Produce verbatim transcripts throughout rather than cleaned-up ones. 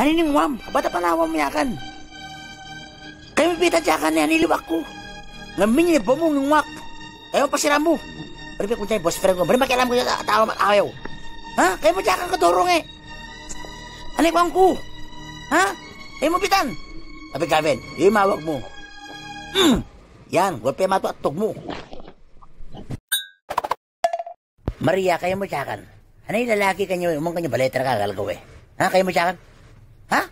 Ani ni ñwam, bata pana wam yakan. Kayu pitan yakan ni ani liwakku. Ngemin ni bomu ngwak. Kayu pasirambu. Beri pek kuncai bos friend ku. Beri pakai lam ku ya tawa mak ayo. Ha? Kayu yakan ke dorong eh. Ani bangku. Ha? Kayu pitan. Tapi kaben, ima wakmu. Hmm. Yan, gue pe matu atukmu. Maria, kayu mo cakan. Ani lalaki kanyo, umang kanyo balai terka gal gawe. Ha, kayu mo cakan. Ha?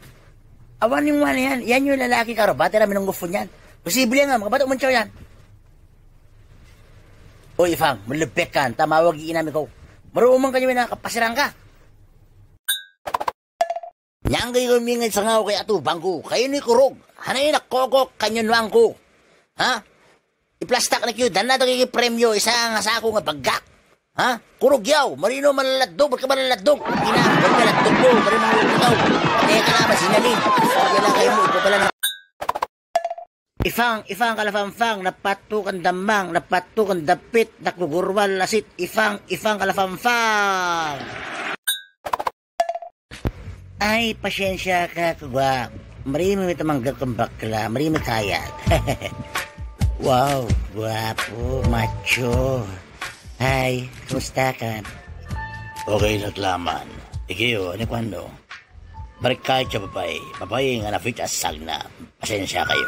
Awan ning wan yan, yan yo lalaki karo batera minung gufunyan. Besi beli ngam, kabatok mencoyan. Oi, Ifang, melebekan, tamawagi inami kau. Meru umang kanyo ina kapasirangka. Nyanggi ko mingi sangau kaya tu bangku. Kayu ni kurug. Hana ina kokok kanyo nuangku. Ha? Iplastak na kiu, dana to ki premio, isa nga saku nga bagak. Ha? Kurug yau, marino malaladug, berke malaladug. Ina, berke ladug mo, marino malaladug. Eh, kana ba sinalin? Kala kayu mo, iko pala na. Ifang, Ifang, kala Fangfang, napatu kan damang, napatu kan dapit, naku gurwal lasit, Ifang, Ifang, kala Fangfang. Ay, pasensya ka, kagwa. Meri mi temanggap kembak kela, meri mi kaya. Wow, guapo, macho. Hai, kumusta kan? Okay, Kak Laman. Ikiu, ani kuando? Mereka coba babae, babae ngana fit asagna. Pasensya kayu.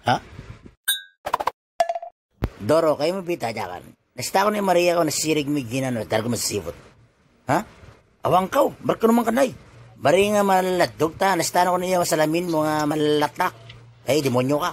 Ha? Doro, kayu mo pita jakan. Nesta ko ni Maria ko nasirig mi jinan no, targu masibut. Ha? Awang kau, berkenumang kenai. Bari nga malaladug ta, nesta ko ni ya salamin mo nga malalatak. Hei, demonyo ka.